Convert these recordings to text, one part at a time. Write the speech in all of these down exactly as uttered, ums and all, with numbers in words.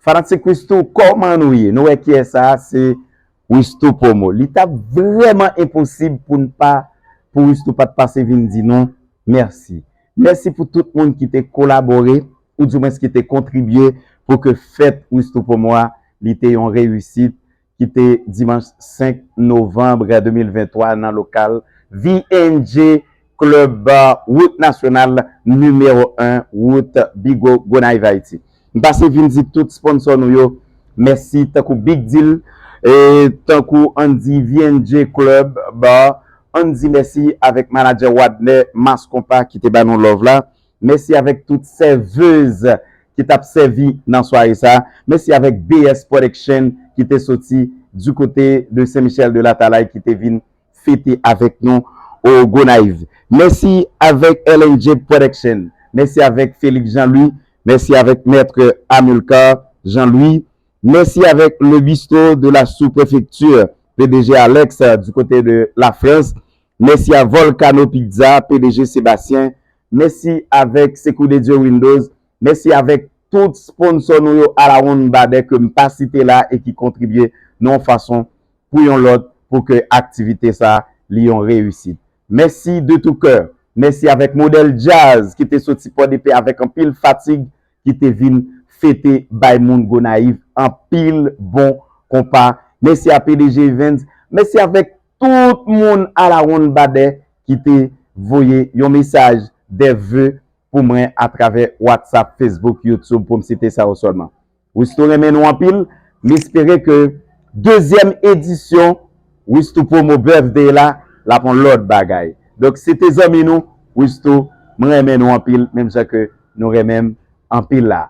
Fanatik Wistou, kòman nou ye? Nou wè kiyès sa a, se Wistou Promo. Li t ap vrèman enposib pou n pa, pou Wistou pa t pase vin di nou mèsi. Mèsi pou tout moun ki te kolabore, oudimwens ki te kontribye pou ke fèt Wistou Promo a, li te yon reyisit, ki te dimanch senk novanm de mil venntwa nan lokal V N J Club Bar, wout nasyonal nimewo en, wout Bigo, Gonayiv, Ayiti. M pase vin di tout sponsò nou yo mèsi, tankou Big Deal, e tankou Andy V N J Club Bar, Andy mèsi avèk manadjè Wadner Maskonpa ki te ba nou love la. Mèsi avèk tout sèvez ki t ap sèvi nan sware sa. Mèsi avèk B S Production ki te soti du kote de Sen Michèl de Latalay ki te vin fete avèk nou o Gonayiv. Mèsi avèk L N J Production. Mèsi avèk Félix Jean-Louis. Mèsi avèk Mèt Amilcar Jean-Louis. Mèsi avèk Le Bistrot de la Sous-Préfecture, P D G Alex, euh, du kote de la Frans. Mèsi a Volcano Pizza, P D G Sébastien. Mèsi avèk Secours de Dieu Windows. Mèsi avèk tout sponsò nou yo alawonn badè ke m pa site la e ki kontribye nan yon fason pou yon lòt pou ke aktivite sa li yon reyisit. Mèsi de tout cœur. Mèsi avèk Modèl Jazz ki te soti Pòdepè avèk anpil fatig ki te vin fete bay moun Gonayiv anpil bon konpa. Mèsi a P D G Evans. Mèsi avèk tout moun alawonn badè ki te voye yon mesaj de ve pou mwen atravè WhatsApp, Facebook, YouTube, pou m site sa yo sèlman. Wistou renmen nou anpil. M espere ke dezyèm edisyon Wistou Promo Birthday la, l ap yon lòt bagay. Donk, se te zanmi nou, Wistou, mwen renmen nou anpil, menm jan ke nou renmen m anpil la.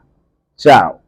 Tchao!